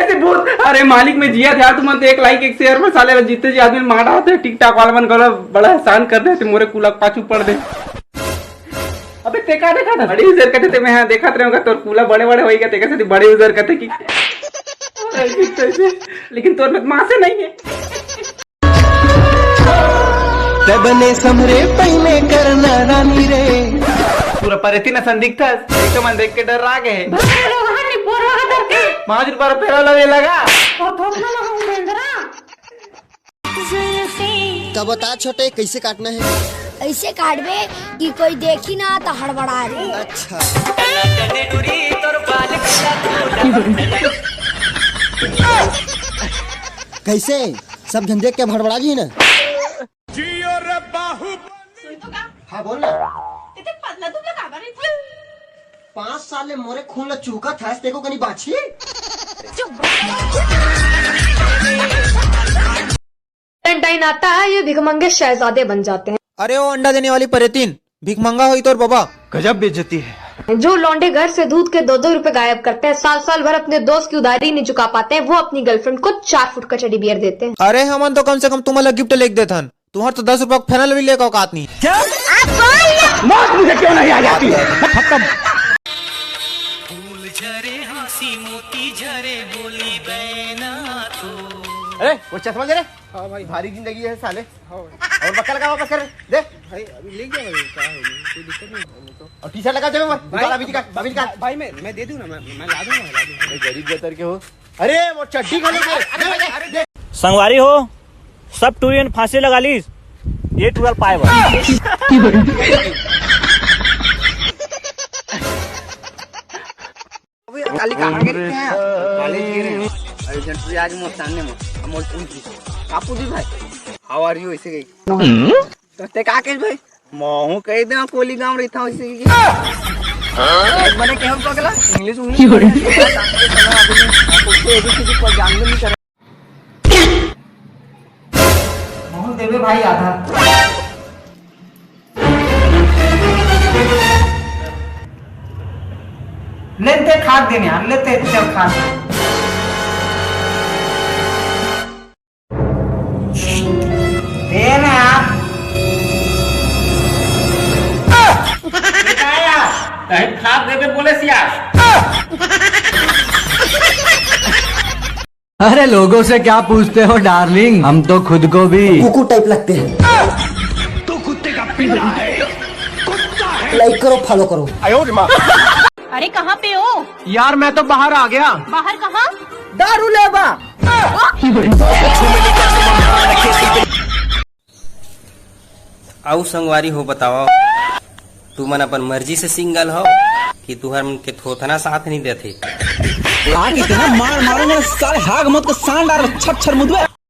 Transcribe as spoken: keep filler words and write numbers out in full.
अरे भूत, अरे मालिक, मैं जिया था, तुमन तो एक like एक share में साले जितने जी आदमी मार रहा थे, TikTok वाला मन गलो बड़ा एहसान कर दे, मोरे कुला पाछू पड़ दे। अबे ते का देखा था? बड़े user कथे ते मैं हाँ देखत रहूंगा, तोर कुला बड़े बड़े होइगा, ते कथे बड़े user कथे कि लेकिन तोर में मासे नहीं है। तै बने समरे पहले करना रानी रे। पूरा परेती न संदिग्ध था, एक तो मन देख के डर रहा है। भगवान ने बोरवा का डर के। पाँच रुपया ला फेरा लवे लगा। और थोपना लगा उपेंद्रा। तब बता छोटे, कैसे काटना है? ऐसे काटबे कि कोई देखी ना तो हड़बड़ा दे। अच्छा। कैसे? सब झन देख के हड़बड़ा जी ना। सुन तो का? हाँ, बोल ना। इतने पतला दुबला काबर है? पाँच साल ले मोरे खून ला चूहकत हस, तेको कनी बाछी? वैलेंटाइन आता है, ये भिखमंगे शहजादे बन जाते हैं। अरे ओ अंडा देने वाली परेतीन, भिखमंगा होई तोर बाबा। गजब बेइज्जती है। जो लौंडे घर से दूध के दो दो रुपए गायब करते हैं, साल साल भर अपने दोस्त की उधारी नहीं चुका पाते हैं, वो अपनी गर्लफ्रेंड को चार फुट का टेडी बियर देते हैं। अरे हमन तो कम से कम तुमन ला गिफ्ट लेके देथन, तुम्हार तो दस रुपया का फेनल भी लेके औकात नहीं। क्या? मौत मुझे क्यों नहीं आ जाती है? खत्म। अरे वो चश्मा दे रे। हाँ भाई। भारी जिंदगी है साले। हाँ भाई। और बक्का लगा वापस कर दे। भाई अभी ले गया भाई, क्या हो गया? कोई दिक्कत नहीं है, वो तो। और टी शर्ट लगा जब भाई, निकाल, अभी निकाल, अभी निकाल। भाई मैं, मैं दे दूँ ना, मैं, मैं ला दूँगा, मैं ला दूँगा। अरे गरीब गतर के हो। अरे वो चड्डी खोलो, अरे, अरे, अरे, अरे, संगवारी हो, सब टूरी मन फांसी लगा लीस, ये टूरा ल पाए बर। अबे, काली कहाँ गिरे हैं? कॉलेज गिरे हैं। अरे, जन टूरी आज मोर सामने में, अब मोर पूछ दी। का पूछ दी भाई? How are you? ऐसे कही। तो ते का कही भाई? महू कही दे, कोली गांव रहता हूँ, ऐसे कही। मैंने कहा, पगला, English, English। महू देवे भाई आधा। लेते खाद देने यार, लेते चल खाद। दे ना यार। ये क्या है यार? कहीं खाद देवे बोले सिया। अरे लोगों से क्या पूछते हो डार्लिंग, हम तो खुद को भी कुकुर टाइप लगते हैं। तो कुत्ते का पिल्ला है, कुत्ता है। Like करो, follow करो। अरे कहाँ पे हो? यार मैं तो बाहर आ गया। बाहर कहाँ? दारू लेबा। अउ संगवारी हो बताओ, तुमन अपन मर्जी से सिंगल हो कि तुहर मन के थोथना साथ नहीं देथे? आके इतना मार मारूंगा ना साले, हाग मत को सान डाल छर छर मुदवे।